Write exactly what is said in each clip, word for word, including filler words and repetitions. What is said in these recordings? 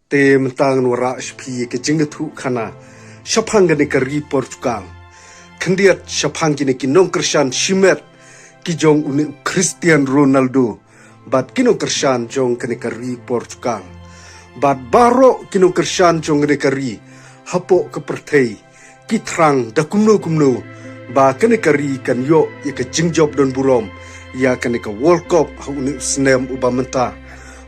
Te mynta ngan wanrah sha phi ka jingïathuh khana shaphang kane ka ri Portugal. Khyndiat shaphang kine ki nongkyrshan shimet ki jong une u Cristiano Ronaldo bad ki nongkyrshan jong kane ka ri Portugal. Bad baroh ki nongkyrshan jong kane ka ri hapoh ka pyrthei ki thrang da kumno kumno ba kane ka ri kan ïoh ïa ka jingjop don burom ïa kane ka World Cup ha une u snem uba mynta.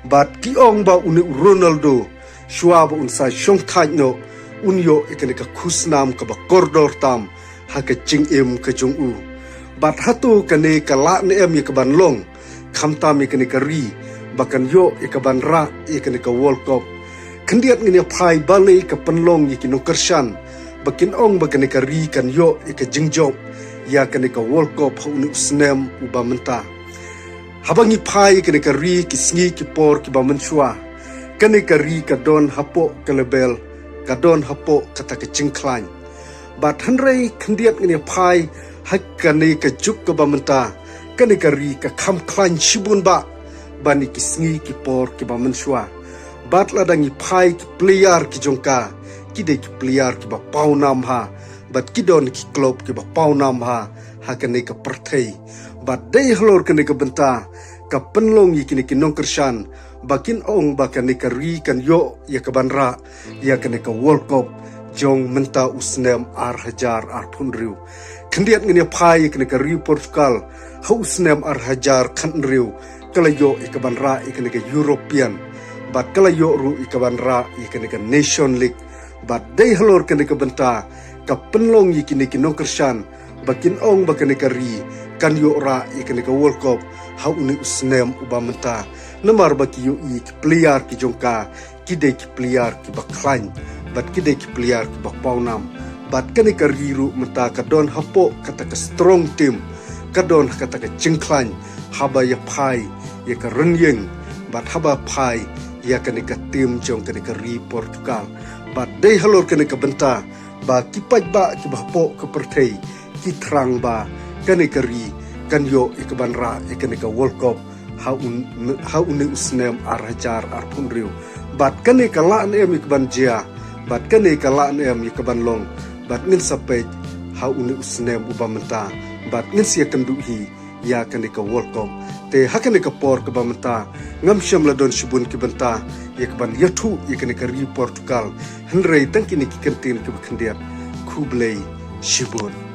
Bad ki ong ba une u Ronaldo shuwa ba un sa shong thait noh un ïoh ïa kane ka khusnam kaba kordor tam ha ka jingim ka jong u. Bad hato kane ka lah ne em ïa kaban long khamtam ïa kane ka ri ba kan ïoh ïa kaban rah ïa kane ka World Cup. Khyndiat ngin ïa phai balei ka pynlong ïa ki nongkyrshan ba kin ong ba kane ka ri kan ïoh ïa ka jingjop ïa kane ka World Cup ha une u snem uba mynta. Haba ngi phai ïa kane ka ri ki sngi ki por kiba mynshuwa, kane ka ri ka don hapoh ka lebel, ka don hapoh kata ka jingkhlaiñ. Bad hynrei khyndiat ngin ïa phai ha kane ka juk kaba mynta, kane ka ri ka kham khlaiñ shibun bah ban ïa ki sngi ki por kiba mynshuwa. Bad lada ngi phai ki player ki jong ka, ki dei ki player kiba pawnam ha, bad ki don ki club kiba pawnam ha ha kane ka pyrthei. Bad dei halor kane ka bynta ka pynlong ïa kine ki nongkyrshan ba kin ong ba kane ka ri kan ïoh ïa kaban rah ïa kane ka World Cup jong mynta u snem ar hajar arphew hynriew. Khyndiat ngin ïa phai ïa kane ka ri Portugal ha u snem ar hajar khathynriew ka la ïoh ïa kaban rah ïa kane ka European bad ka la ïoh ruh ïa kaban rah ïa kane ka Nation League. Bad dei halor kane ka bynta ka pynlong ïa kine ki nongkyrshan ba kin ong ba kane ka ri kan ïoh rah ïa kane ka World Cup ha une u snem uba mynta. Namar ba ki ïohi ki player ki jong ka ki dei ki player kiba khlaiñ bad ki dei ki player kiba pawnam. Bad kane ka ri ruh mynta ka don hapoh kata ka strong team, ka don ha kata ka jingkhlaiñ haba ïa phai ïa ka rynïeng bad haba phai ïa kane ka team jong kane ka ri Portugal. Bad dei halor kane ka bynta ba ki paidbah kiba hapoh ka pyrthei ki thrang ba kane ka ri kan ïoh ïa kaban rah ïa kane ka World Cup ha un, ha une u snem ar hajar arphew hynriew. Bad kane ka lah ne em ïa kaban jia, bad kane ka lah ne em ïa kaban long, bad ngin sa peit ha une u snem uba mynta, bad ngin sa ïakynduh hi ïa kane ka World Cup. Te ha kane ka por kaba mynta ngam shym la don shibun ki bynta ïa kaban ïathuh ïa kane ka ri Portugal. Hynrei tang kine ki kyntien kiba khyndiat. Khublei shibun.